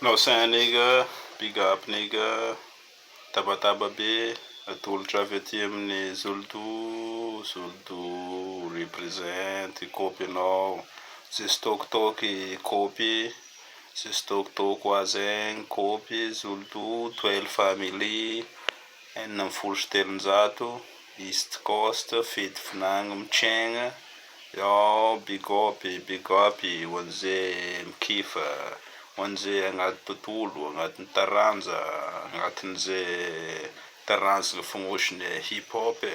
No saying, nigga, big up, nigga, tabataba be atolotra avy aty amin'ny Zoldo. Zoldo represent kopy anao tsisy tokitoky kopy, tsisy tokitoky ho azy egny kopy. Zoldo 12 family 316 East Coast fety vinagny mitregna. Yo, big up, big up ho an'izay mikifa, ho an'izay agnaty tontolo, agnatin'ny taranja, agnatin'izay taranjana fognosiny hip hop e.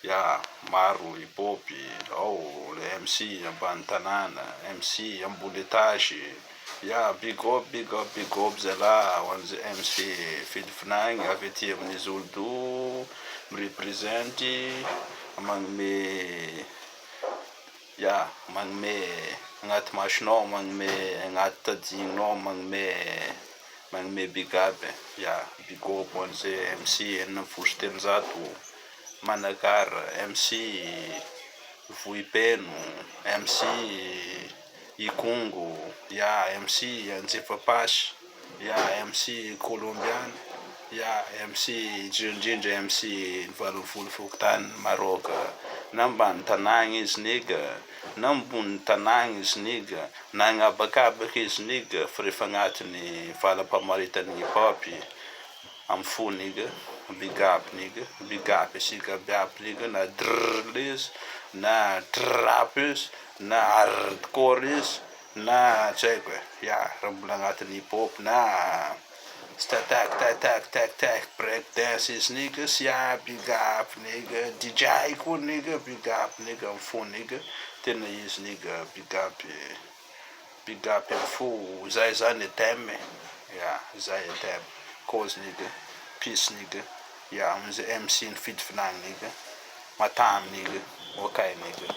Ya, maro hip hop ao, le MC ambany tanàna, MC ambony étage. Ya, big up, big up, big up zalahy ho an'izay MC fety vinagny avy aty amin'ny Zoldo mirepresente, magnome, ya, magnome agnaty masonao, magnome agnaty tadinao, magnome big up. Ya, big up ho an'izay MC 316 Manakara, MC Vohipeno, MC Ikongo, ya, MC Anjefapasy, ya, MC Colombiana, ya, MC indrindrindra MC 80 fokontany Maroc. Na ambany tanàgna izy, nigga, na ambony tanàgna izy, nigga, na agnabakabaka izy, nigga, fa rehefa agnatin'ny valam-pamaritany hip hop amy fo, nigga, big up, nigga, big up asika abiaby, nigga, na drill izy, na trap izy, na hardcore izy, na tsy haiko e. Ya, raha mbola agnatin'ny hip hop na tak tak tak tak tak break dance izy, nigga, sia, big up, nigga. DJ koa, nigga, big up, nigga, amy fo, nigga, tena izy, nigga, big up, big up amy fo zay zany thème. Ya, zay thème cause, nigga, peace, nigga. Ya, amizay MC ny fidy vinagny, nigga, matamy, nigga, okay, nigga.